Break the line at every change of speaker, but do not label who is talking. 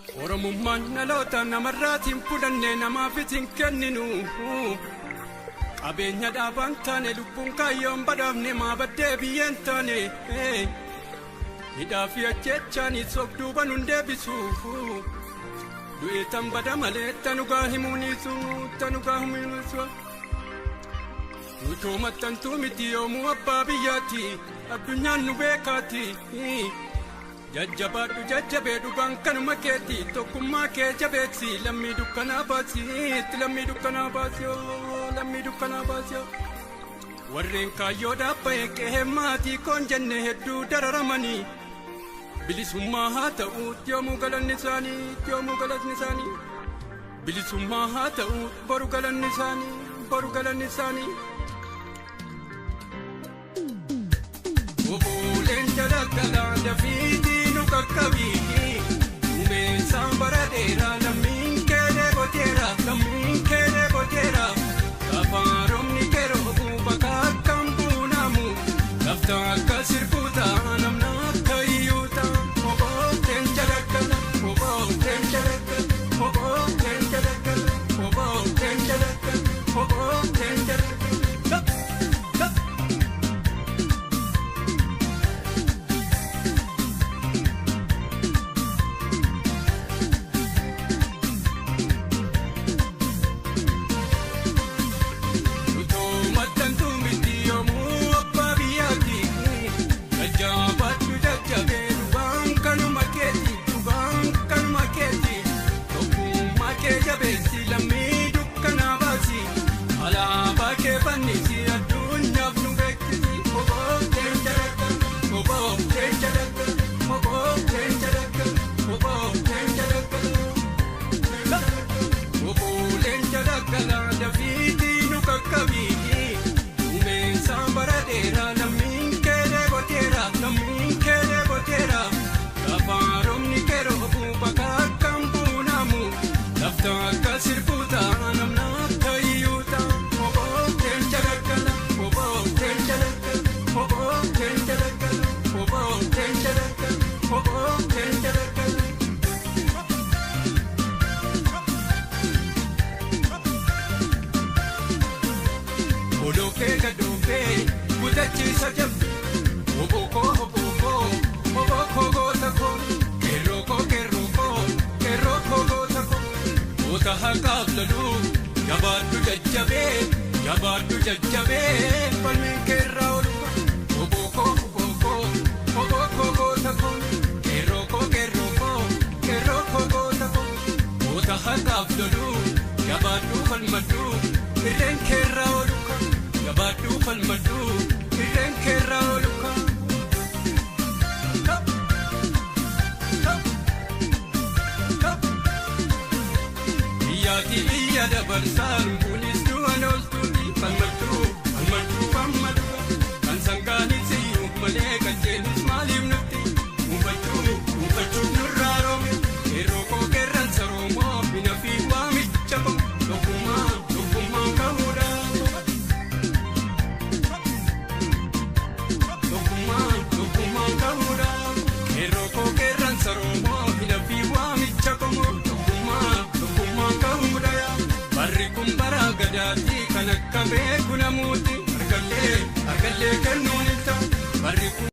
Oromummaan dhaloota namarraatiin fudhannee namaafis hin kenninu. Qabeenya dhaabaan taane lubbuun kaayyoon badhaafne maa baddee biyyeen taane. Hidhaa fi ajjeechaanis of duuba nun deebisu. Du'ee tan bada malee tanugaa himuunisu tanugaa himuunisu. Nutuu maxxantuu miti yoomuu abbaa biyyaati addunyaan nu beekaati. Jajjabaadhu jajjabee dhugaan kanuma keeti tokkummaa kee jabeessi lammii dukkanaa baasi lammii dukkanaa baasi lammii dukkanaa baasi. Warreen kaayyoo dhaabba'e qe'ee maatii koon jenne hedduu dararamanii bilisummaa haa ta'u yoomuu galanni isaanii yoomuu galanni isaanii bilisummaa haa ta'u boru galanni isaanii boru galanni isaanii. Obuuleen jalakkalaa dafiitii nu qaqqabiiti umeessaan bara dheeraa lammiin keelee boteera lammiin keelee boteera kafaaromni keroo bakka akkam buunamu lafta akka sirbuu ta'a namna akka iyyuu ta'a obooteen jalakkala obooteen jalakkala obooteen jalakkala obooteen jalakkala obooteen jalakkala.
Jabaadhu jajjabee falmiin keerraa oolu obokoo obokoo obokoo goota koo qeerroo koo qeerroo koo qeerroo koo goota koo goota haqaaf loluu jabaadhu falmadhu irreen keerraa oolu jabaadhu falmadhu irreen keerraa oolu. Biyyaati biyya dabarsaan kunis du'an ooltuuti falmadhu falmadhu falmadhu kan sangaanis iyyuu malee qajeelus maaliif nutti dhuunfachuu dhuunfachuuf nurraa roome qeerroo koo qeerransa roomoo bina fi waamicha koo tokkummaa tokkummaa ka'uudha. Tokkummaa tokkummaa ka'uudha qeerroo koo qeerransa roomoo bina fi waamicha koo tokkummaa tokkummaa ka'uudha. Barri kun bara gadaati kan akka beeku namooti argallee argallee kennuun hin ta'u barri kun.